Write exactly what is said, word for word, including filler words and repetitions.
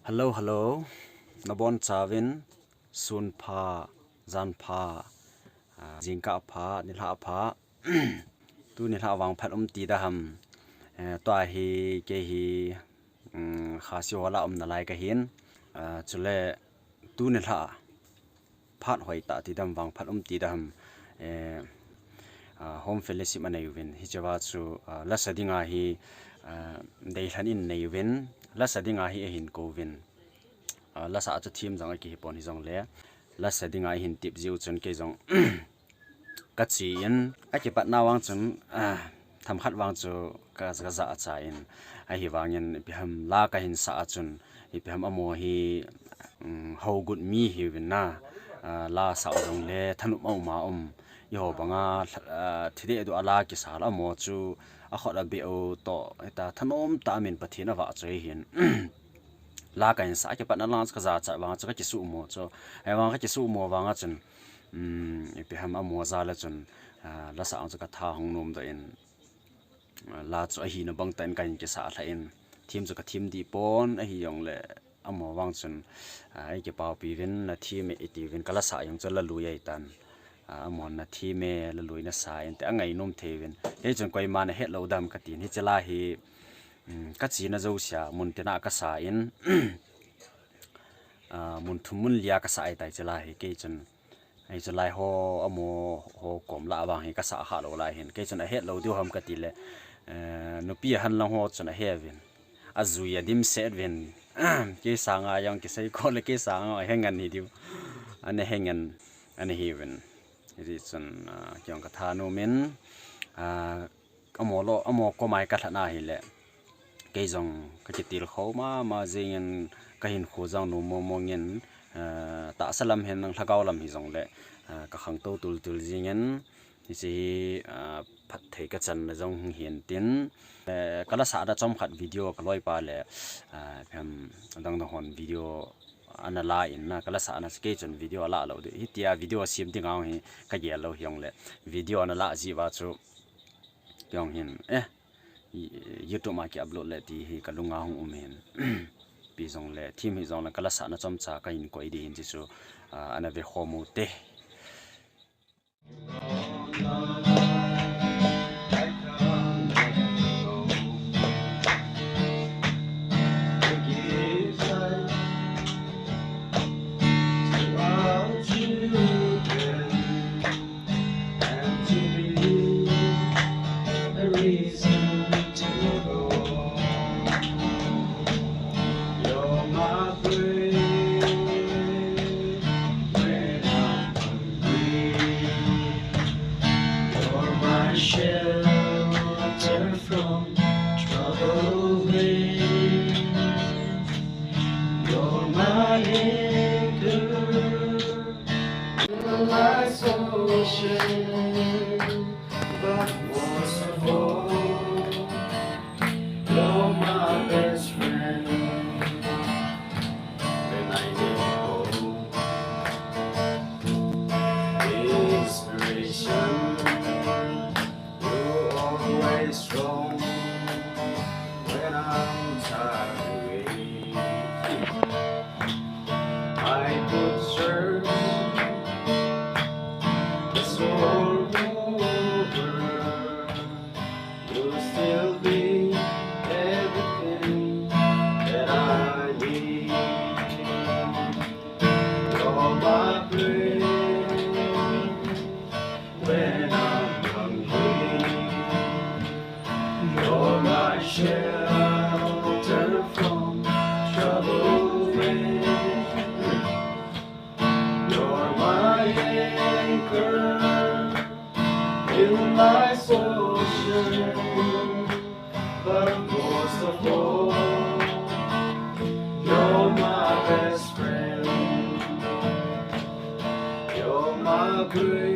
Hello, hello. Nabon chauvin, sun pha, jan pha, ah, jingkah pha, nilhah pha. Tuni nilhah vangphat um ti da ham. Eh, tua hi, kei hi, um, Khasi ho lah a um nalai kahin. Ah, chule, tuni nilhah phat hoitah ti da ham, vangphat um ti da ham. Eh, ah, home fellowship anei uvin. Hichea chu, ah, lasa dinga hi, ah, deilhen in nei uvin. Lasa dinga hi ahin kouvin. Ah, lasa chu theme jong akihi pon hijongle. Lasa dinga ahin tep jiu chun kei jong kachen, akipatna vang chun, ah, themkhat vang chu ka, kajachat in, ahivangin ipi ham la kahin sah a chun, ipi ham amaho hi, um, hogut mi hiuvin na, ah, la sah u jongle thanop a um a um, eiho banga, ah, thideh duh a la kisa la amaho chu akhut abeh u toh, hita thanom tah a min Pathen avahchoi ahin. La kahin sah, akipatna lang chu kajachat vang chu kakisuhmo chu, ahivang kakisuhmo vang a chun, um, ipi ham amaho jal a chun, ah, lasa ang chu katha hung nomdoh in, ah, la chu ahina bangtah in kahin kisah lhah in, theme chu katheme dih pon, ahijongle amaho vang chun, ah, eikipaopi uvin, natheme e iti uvin, kalasa jong chu lalui ahitan. Ah, amahon natheme, lalui nasa inte, angainom thei uvin. Kei chun koiman ahet lou da ham katin, hiche la hi, um, kachena jousea mun tina kasa in, ah, mun thum mun lia kasa ahitai hiche la hi, kei chun, hiche lai ho, amaho ho kom lah a vang hi kasa kha lou lai hin. Kei chun ahet lou diu ham katile, eh, nupi ahen lang ho chun ahe uvin. Ajui adimset uvin. Kei sanga jong kisei kol le kei sanga ahe ngen hi diu. Ana he ngen, ana hi uvin. Hiti chun, ah, kei jong kathanom in, ah, amaho lo, amaho koma hi kalhah na hile, kei jong kakitilkhou mama jingin, kahinkho jong nom mong mong in, ah, tahsa lam hen lang lhagao lam hijongle, ah, kakhangtou tultul jingin, hiche hi, ah, phatthei kachanna jong hung hin tin, eh, kalasahna chomkhat video kaloipa le, ah, phem adang dang hon video ana la in na, kalasahna chu kei chun video ala lou ding. Hitia video sem dinga hi kagel lou hijongle, video ana la jiuva chu kei jong hin, eh, YouTube ma ki upload le ti hi kalunga hung um hin. Ipi jongle, theme hijongle kalasahna chomcha kahin koi ding hin, hiche chu, ah, ana vekhom u te. You're my bread when I'm hungry. You're my shelter from troubled waves. You're my anchor in life's ocean. But most of all, you're my best friend when I need hope. Inspiration, you're always strong when I'm tired. I could search this world over, you'll still be everything that I need. You're my bread when I'm hungry. You're my shelter from troubled waves. You're my anchor in life's ocean. But most of all, you're my best friend. You're my great